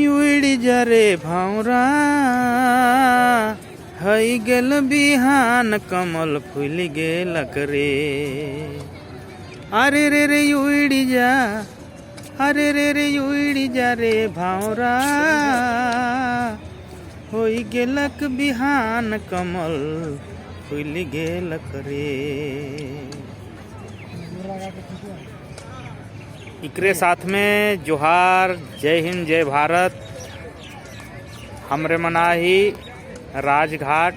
उड़ी जा रे भौरा, हई गेल बिहान कमल फूल गेलक रे। अरे रे रे उड़ी जा, अरे रे रे उड़ी जा रे भौरा, होई गेलक बिहान कमल फूल गेलक रे। इकरे साथ में जोहार, जय हिंद, जय भारत। हमरे मनाही राजघाट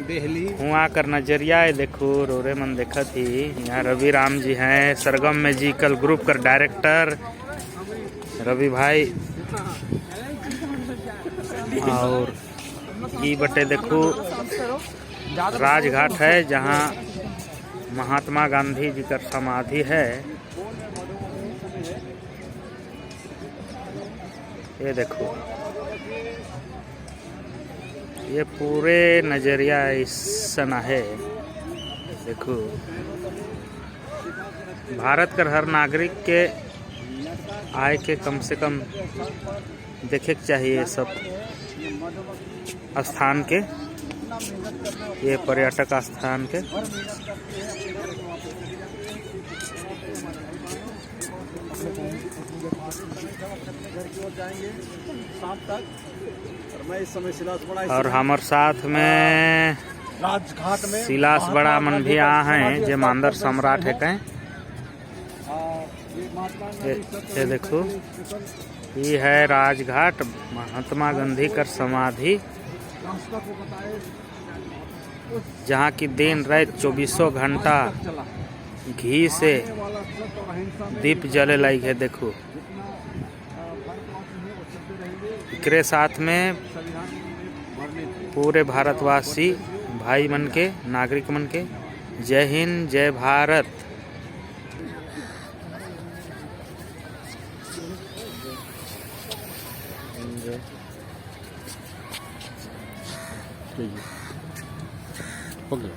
देहली हुआ कर नजरिया है। देखो रोरे मन देखत ही यहाँ रवि राम जी हैं, सरगम म्यूजिकल ग्रुप कर डायरेक्टर रवि भाई। और ई बटे देखो राजघाट है जहाँ महात्मा गांधी जी का समाधि है। ये देखो, ये पूरे नजरिया ऐसा है। देखो, भारत कर हर नागरिक के आय के कम से कम देखे के चाहिए सब स्थान के, ये पर्यटक स्थान के। घर की ओर जाएंगे शाम तक और मैं इस समय सिलास बड़ा और हमार साथ में राजघाट में सिलास बड़ा मन भी आ हैं, जे मांदर सम्राट है कहीं। ये देखो, ये है राजघाट, महात्मा गांधी कर समाधि, जहाँ की दिन रात 24 घंटा घी से दीप जले लायक है। देखो, एकरे साथ में पूरे भारतवासी भाई मन के, नागरिक मन के जय हिंद, जय भारत। हो गया।